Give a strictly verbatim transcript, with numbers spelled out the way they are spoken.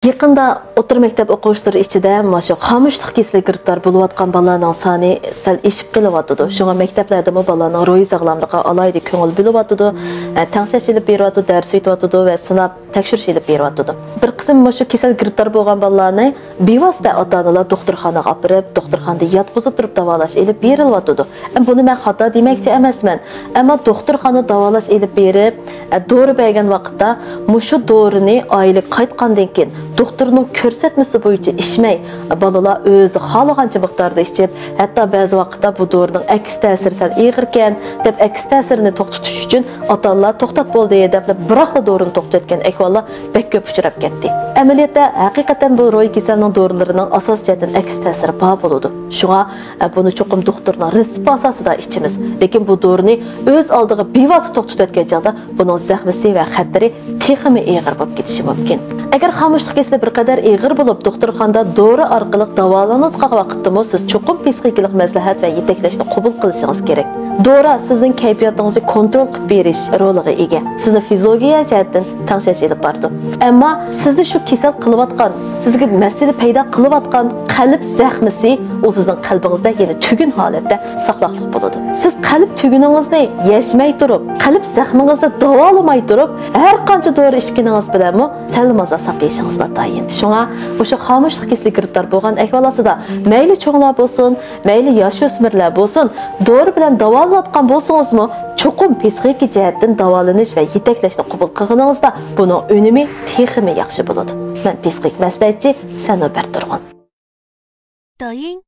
يېقىندا ئوتتۇرا مەكتەپ ئوقۇغۇچىلىرى ئىچىدە مانا شۇ خامۇشلۇق كېسىلىگە گىرىپتار بولۇۋاتقان بالىلارنىڭ سانى سەل ئېشىپ قېلىۋاتىدۇ. شۇڭا مەكتەپلەردىمۇ بالىلارنىڭ روھىي ساغلاملىقىغا ئالاھىدە كۆڭۈل بۆلۈۋاتىدۇ. ئە، تەڭشەش ئېلىپ بېرىۋاتىدۇ، دەرس ئۆتۈۋاتىدۇ ۋە سىناپ تەكشۈرۈش ئېلىپ بېرىۋاتىدۇ. بىر قىسىم مۇشۇ كېسەل گىرىپتار بولغان بالىلارنى بىۋاسىتە ئاتا-ئانىلار دوختۇرخانىغا ئاپىرىپ، دوختۇرخانىدا ياتقۇزۇپ تۇرۇپ داۋالاش ئېلىپ بېرىلىۋاتىدۇ. بۇنى مەن خاتا دېمەكچى ئەمەسمەن. ئەمما دوختۇرخانا داۋالاش ئېلىپ بېرىپ، ئە، دورا بەرگەن ۋاقىتتا مۇشۇ دورىنى ئائىلىگە قايتقاندىن كېيىن دوختۇرنىڭ كۆرسەتمىسى بويىچە ئىچمەي، بالىلار ئۆزى خالىغانچە مىقداردا ئىچىپ، ھەتتا بەزى ۋاقىتتا بۇ دورىنىڭ ئەكس تەسىرى سەل ئېغىركەن دەپ، ئەكس تەسىرىنى توختىتىش ئۈچۈن ئاتا-ئانىلار توختات بولدى دەپلا بىراقلا دورىنى توختىتىۋەتكەن ئەھۋاللار بەك كۆپ ئۇچراپ كەتتى. ئەمەلىيەتتە، ھەقىقەتەن بۇ روھىي كېسەلنىڭ دورىلىرىنىڭ ئاساسىي جەھەتتىن ئەكس تەسىرى بار بولىدۇ. شۇڭا، ئە، بۇنى چوقۇم دوختۇرنىڭ رېتسېپى ئاساسىدا ئىچىمىز. لېكىن بۇ دورىنى ئۆز ئالدىغا بىۋاسىتە توختىتىۋەتكەن چاغدا بۇنىڭ زەخمىسى ۋە خەتىرى تېخىمۇ ئېغىر بولۇپ كېتىشى مۇمكىن. ئەگەر خامۇشلۇق كېسىلى بىر قەدەر ئېغىر بولۇپ، دوختۇرخانىدا دورا ئارقىلىق داۋالىنىۋاتقان ۋاقىتتىمۇ سىز چوقۇم پسىخىكىلىق مەسلىھەت ۋە يېتەكلەشنى قوبۇل قىلىشىڭىز كېرەك. دورا سىزنىڭ كەيپىياتىڭىزنى كونترول قىلىپ بېرىش رولىغا ئىگە. سىزنى فىزىولوگىيە جەھەتتىن تەڭشەش ئېلىپ بارىدۇ. ئەمما سىزنى شۇ كېسەل قىلىۋاتقان، سىزگە مەسىلە پەيدا قىلىۋاتقان قەلب زەخمىسى، ئۇ سىزنىڭ قەلبىڭىزدە يەنە تۈگۈن ھالەتتە ساقلاقلىق بولىدۇ. سىز قەلب تۈگۈنىڭىزنى يەشمەي تۇرۇپ، قەلب زەخمىڭىزنى داۋالىماي تۇرۇپ، ھەر قانچە دورا ئىچكىنىڭىز بىلەنمۇ سەلمازا ساقىيىشىڭىز ناتايىن. شۇڭا مۇشۇ خامۇشلۇق كېسىلىگە گىرىپتار بولغان ئەھۋال ئاستىدا مەيلى چوڭلار بولسۇن، مەيلى ياش ئۆسمۈرلەر بولسۇن، دورا بىلەن داۋالىنىۋاتقان بولسىڭىزمۇ، چوقۇم پسىخىكا جەھەتتىن داۋالىنىش ۋە يېتەكلەشنى قوبۇل قىلغىنىڭىزدا بۇنىڭ ئۈنۈمى تېخىمۇ ياخشى بولىدۇ. مەن پسىخىك مەسلىھەتچى سەنۇ بەرتۇرغۇن. 抖音、